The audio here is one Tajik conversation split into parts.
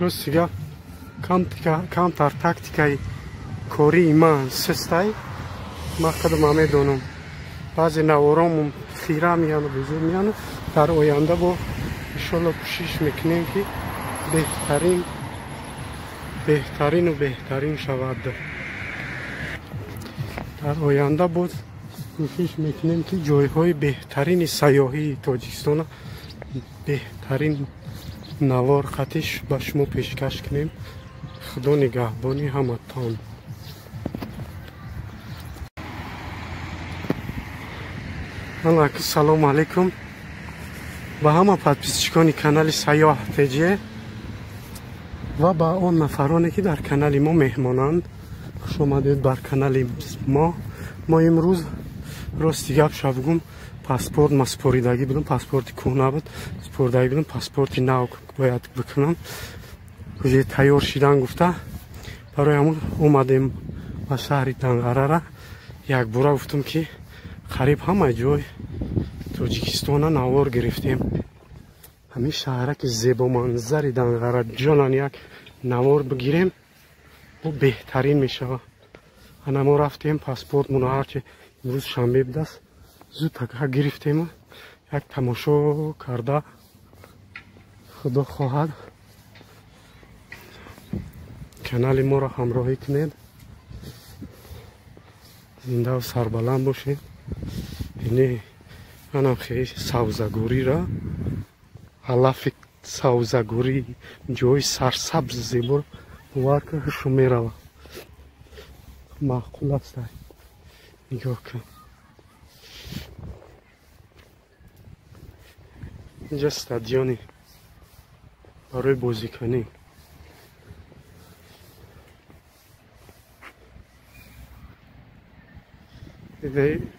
Рости гап, камтар тактикаи кории ман сустай. Ман худам медонам, баъзе навором хира меяну безур меяну. Дар оянда бо иншолло кӯшиш мекунем, ки беҳтарин, беҳтарину беҳтарин шавад. Дар оянда боз кӯшиш мекунем, ки ҷойҳои беҳтарини сайёҳии Тоҷикистона беҳтарин навор қатиш ба шумо пешкаш кунем. Худо нигаҳбони ҳаматон. Салому алайкум ба ҳама подписчикони канали Сайёҳ ТЖ ва ба он нафароне, ки дар канали мо меҳмонанд. Хуш омадед бар канали мо. Мо имрӯз, рости гап шабгум, паспорт ма споридагӣ будам, паспорти кӯҳна буд, споридагӣ будам, паспорти нав бояд бикунам. Уже тайёр шидан гуфта, барои ҳамун омадем ба шаҳри Данғарара. Якбора гуфтам, ки қариб ҳама ҷой Тоҷикистона навор гирифтем. Ҳамин шаҳраки зебоманзари Данғара ҷонан як навор бигирем, бу беҳтарин мешавад. Ана мо рафтем, паспортмуно ҳарчи имрӯз шанбе будааст, зуд така гирифтему як тамошо карда, худо хоҳад, канали моро ҳамроҳӣ кунед. Зиндаву сарбаланд бошед. Ини манам хеле савзагӯрира, алафи савзагӯрӣ, ҷои сарсабз зебо, бовар кун, ҳушу мерава. Маъқул аст, нигоҳ кун. Инҷа стадиони барои бозикунӣ.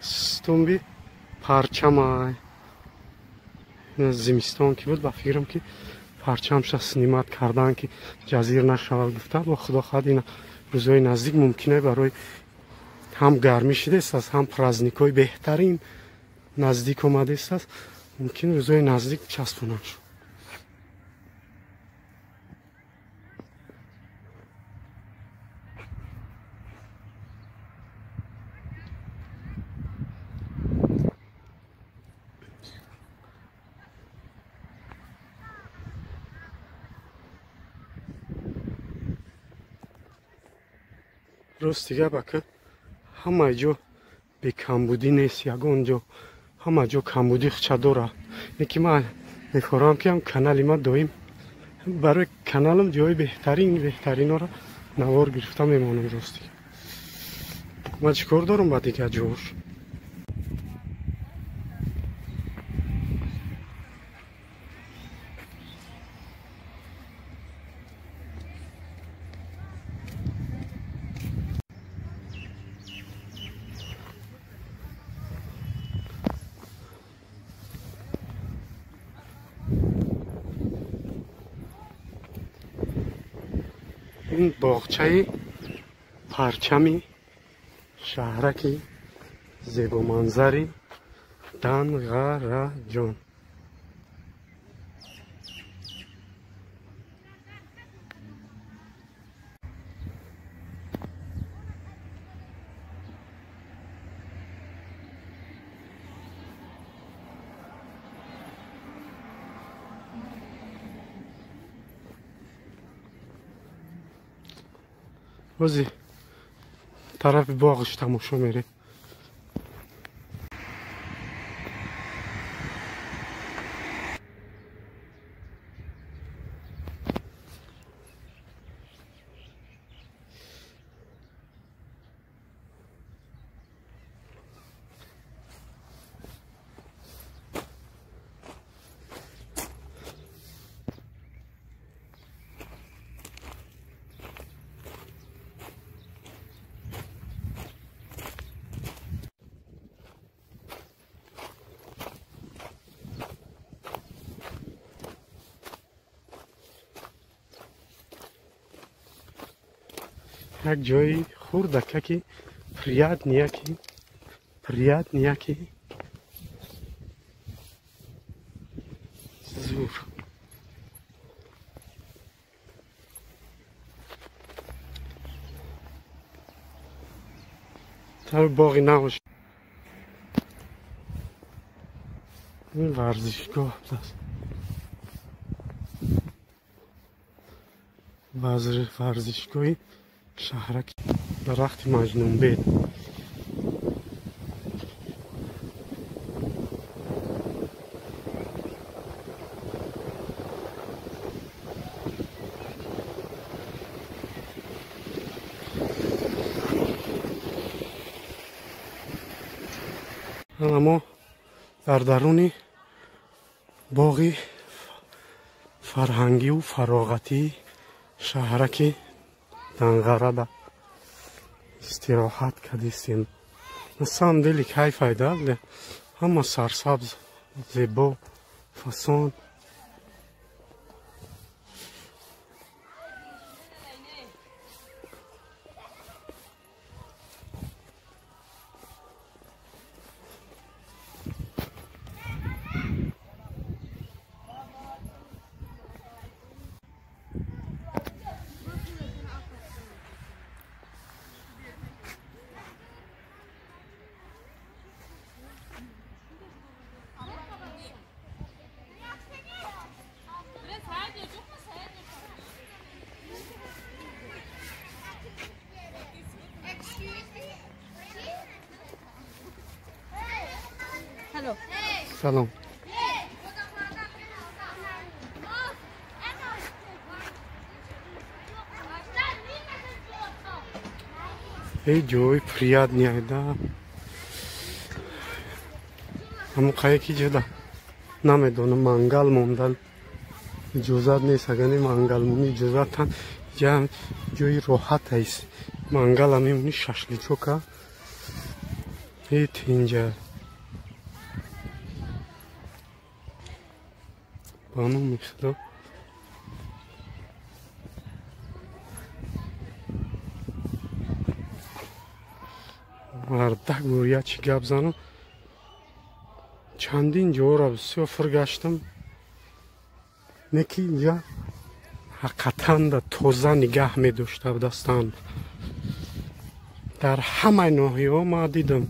Стумби парчама. Зимистон ки буд, ба фикрам, ки парчамша снимать кардан, ки ҷазир нашавад гуфта. Бо худо хоҳад, ина рӯзҳои наздик мумкине, барои ҳам гармӣ шидааст, ҳам праздникҳои беҳтарин наздик омадааст, мумкин рӯзҳои наздик часпонанд. Рости гап, ака, ҳама ҷо бекамбудӣ нест, ягон ҷо, ҳама ҷо камбудӣ хча дорад. Леки ман мехоҳам, ки ҳам канали ма доим барои каналам ҷои беҳтарин, беҳтаринҳоро навор гирифта мемонам. Рости, ман чӣ кор дорам ба дигар ҷош? Ин боғчаи парчами шаҳраки зебоманзари Данғараҷон. Бози тарафи боғш тамошо мерем. Як ҷои хурдакаки приятнияки, приятнияки зур. Боғи нав. Ин варзишгоҳ аст. Варзишгоҳи шаҳрак, дарахти Маҷнунбед. Ана мо дар даруни боғи фарҳангиву фароғатии шаҳраки Данғарада истироҳат кардистем. На самом деле кайф айда, ҳама сарсабз, зебо, фасон. Салом. Эй, ҷой приятный айда. Ҳамон қае ки ҷода намедонам, мангал мондан иҷозат нест. Агар не мангал монӣ иҷозатан, ҷои роҳат аст. Мангала мемонӣ, шашличока инҷа. Ба номи Худо. Мардак гӯя чӣ гап занам. Чандин ҷоро бисёр фир гаштам. Не ки инҷа ҳақиқатан да тоза нигаҳ медошта будастанд. Дар ҳамаи ноҳияҳо ма дидам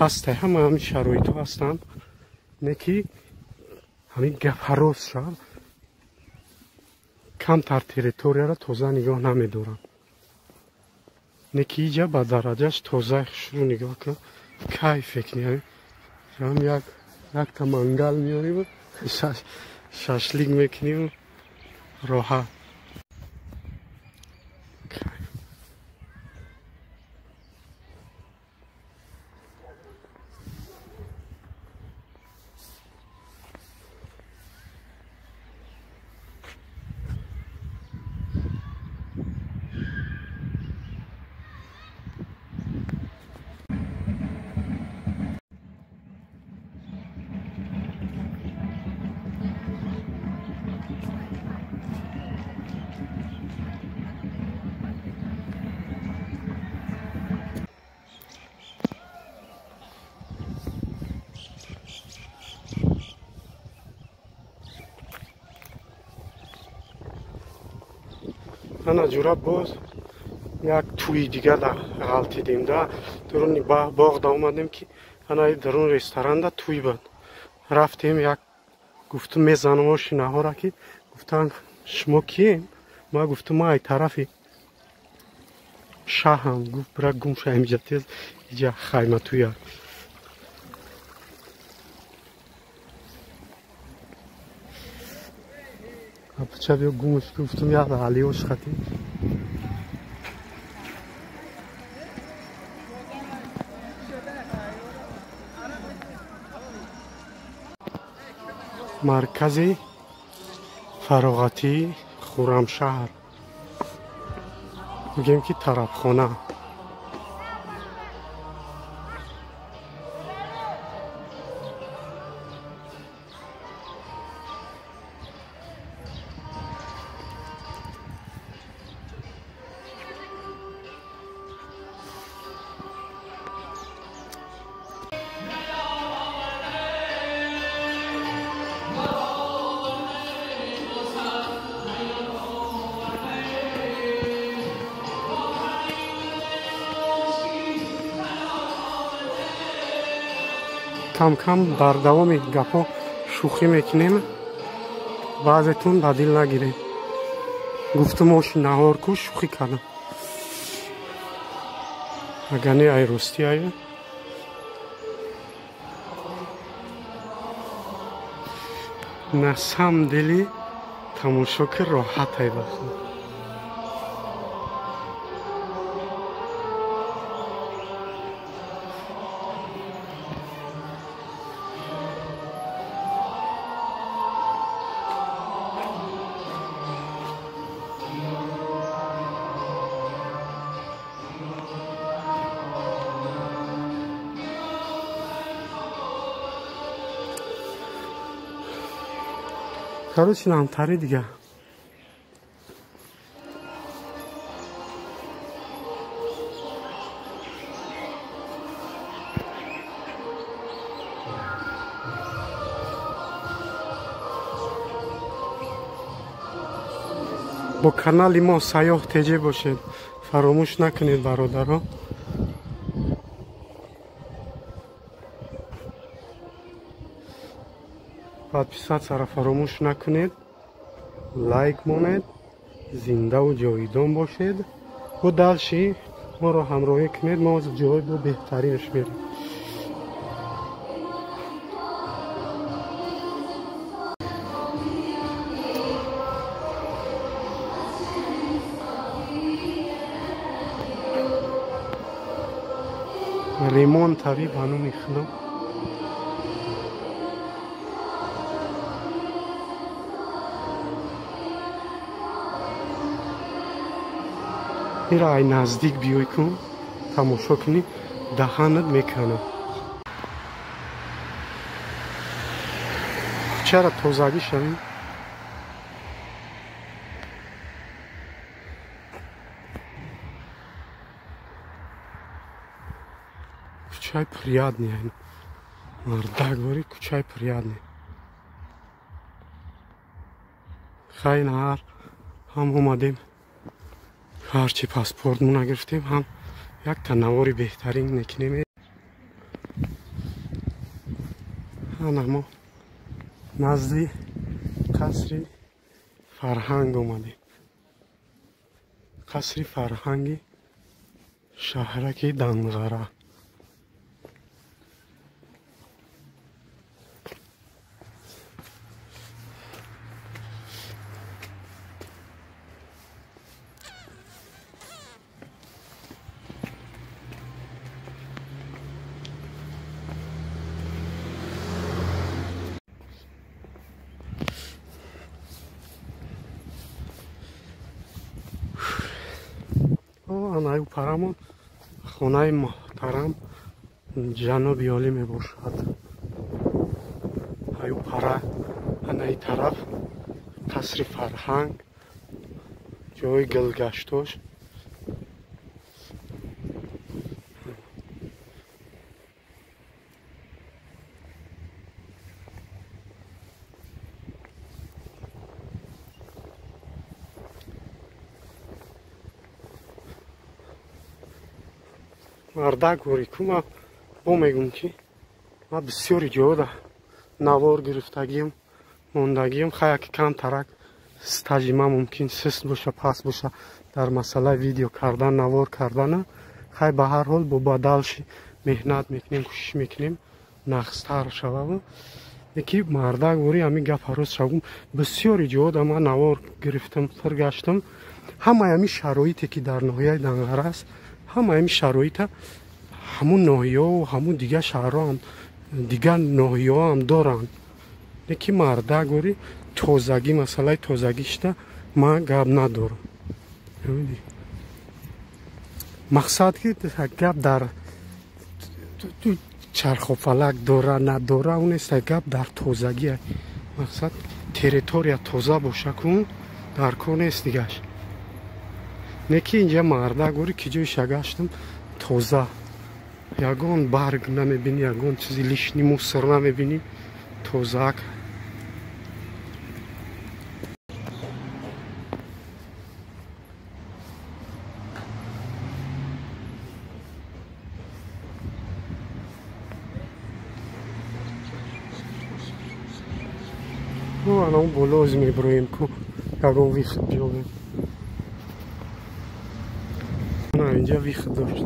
ҳастай, ҳама ҳамин шароитҳо ҳастанд. Не ки ҳамин гапҳароз шав камтар территорияро тоза нигоҳ намедоранд. Не ки иҷа ба дараҷаш тоза хушрӯ нигоҳ кун, кайф мекунӣ. Ҳам якта мангал меорим, шашлик мекунем, роҳат. Ана ҷура боз як тӯи дига ғалтидем да. Дуруни боғ да омадем ки ана дарун ресторанда тӯй бад. Рафтем, як гуфтум мезанам ошинаҳора ки гуфтанд шумо кием? Ма гуфтум ма ай тарафи шаҳам. Гуфт бира гум ша инҷа тез, иҷа хайма тӯя. Апча биё гумш, гуфтум як алиош хати. Маркази фароғатии Хуррамшаҳр, мегӯем ки тарабхона. Кам-кам дар давоми гапҳо шӯхӣ мекунем, баъзетон ба дил нагиред. Гуфтум оши наҳор ку, шӯхӣ кардам. Агар не, ай ростӣ ая. На самом деле тамошо ки роҳат ай бахо. Короче, намтари дига. Бо канали мо Сайёҳ ТЖ бошед. Фаромӯш накунед, бародаро. Подписаться фаромӯш накунед, лайк монед, зиндаву ҷовидон бошед. Бо дальше моро ҳамроҳӣ кунед, мо ҷои бо беҳтаринаш мерем. Ремонт тави ба номи Худо. Ира ай наздик биёй кун, тамошо кунӣ, даҳанат мекана. Кӯчара тозагӣ шавӣ. Кӯчаи приятный, мардак бори кӯчаи приятный. Хай наҳар ҳам омадем, ҳарчи паспортмона гирифтем, ҳам як танавори беҳтарин мекунем. Ана мо назди қасри фарҳанг омадем. Қасри фарҳанги шаҳраки Данғара. Анаю парамон хонаи муҳтарам ҷаноби олӣ мебошад. Аю пара анаи тараф қасри фарҳанг, ҷои гилгаштош. Мардак гори ку, ма бо мегум ки ма бисёри ҷода навор гирифтагием, мондагием. Хаяки камтарак стажи ма мумкин сист боша, паст боша дар масъалаи видео кардан, навор кардана. Хай ба ҳар ҳол бо бадалши меҳнат мекунем, кӯшиш мекунем нақстар шававу. Яки мардак гори ҳамин гап ҳарӯз шавум. Бисёри ҷода ма навор гирифтам, фир гаштам. Ҳамаи ҳамин шароите ки дар ноҳияи Данғара аст, ҳамаи ҳамин шароита ҳамун ноҳияҳо, ҳамун дигар шаҳрҳо, дигар ноҳияҳо ҳам доранд. Леки мардак гори тозагӣ, масъалаи тозагишта ман гап надорам. Мақсад ки гап дар чархофалак дора надора, он нест, гап дар тозагӣ. Мақсад территория тоза боша кун, дар кор нест дигаш. Не ки инҷа мардак гори ки ҷоиша гаштам тоза, ягон барг намебинӣ, ягон чизи лишний мусор намебинӣ, тозаак. Ну, ана он боло оз меброем ку ягон выход биёбем. На инҷа выход дошт.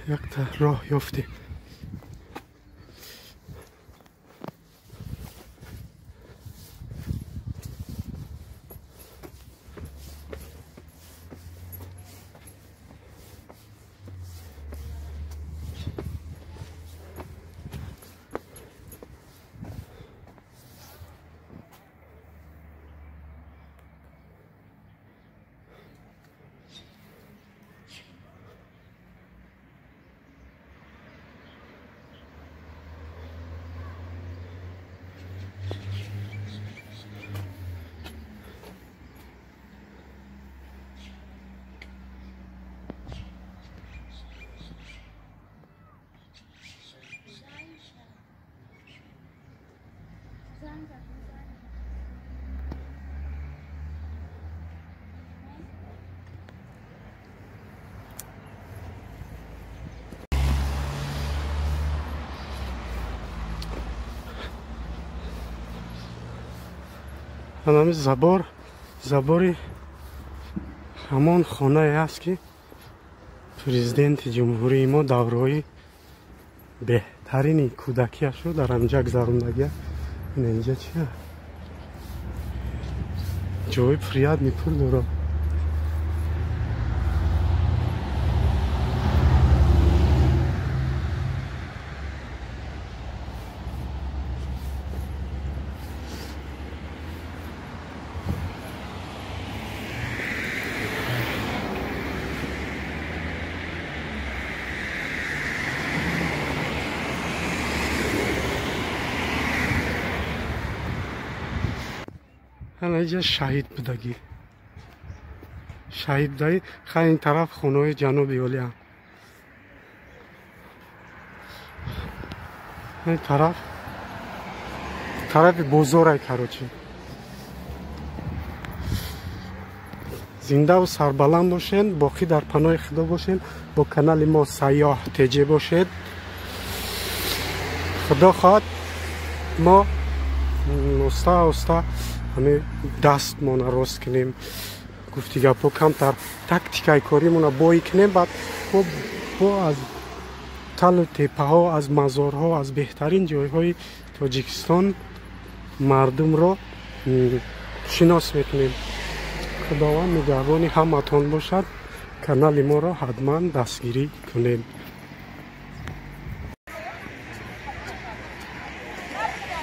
Якта роҳ ёфтем. Ҳамин забор, забори ҳамон хонае аст, ки президенти ҷумҳурии мо давраҳои беҳтарини кӯдакиашро дар ҳаминҷа гузарондагия. Ина инҷа чия? Ҷои приятный пул дорад. Ана инҷа шаҳид будагӣ. Шаҳид будагӣ. Хай ин тараф хонаҳои ҷаноби олиам. Ин тараф тарафи бозорай, короче. Зиндаву сарбаланд бошед, боқӣ дар паноҳи Худо бошед, бо канали мо Сайёҳ ТЖ бошед. Худо хоҳад мо оста оста ҳамин дастмона рост кунем, гуфти гапҳо камтар тактикаи коримона бой кунем, баъд бо аз талу теппаҳо, аз мазорҳо, аз беҳтарин ҷойҳои Тоҷикистон мардумро шинос мекунем. Худованд нигаҳбони ҳаматон бошад. Канали моро ҳатман дастгирӣ кунед.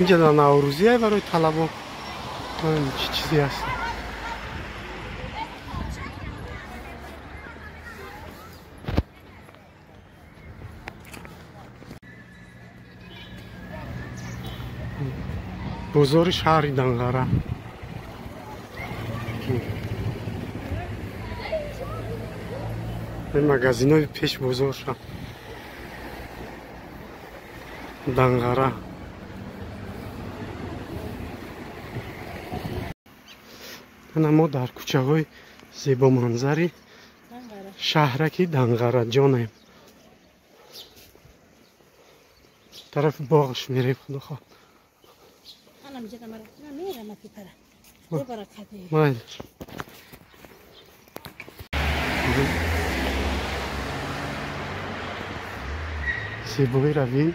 Инҷа дар Наврӯзие барои талабо чӣ чизе аст? Бозори шаҳри Данғара. Ин магазинҳои пеш бозорша. Данғара. Ана мо дар кӯчаҳои зебоманзари шаҳраки Данғараҷонем. Тарафи боғш мерем, худо хоҳад. Майли. Зебои равин.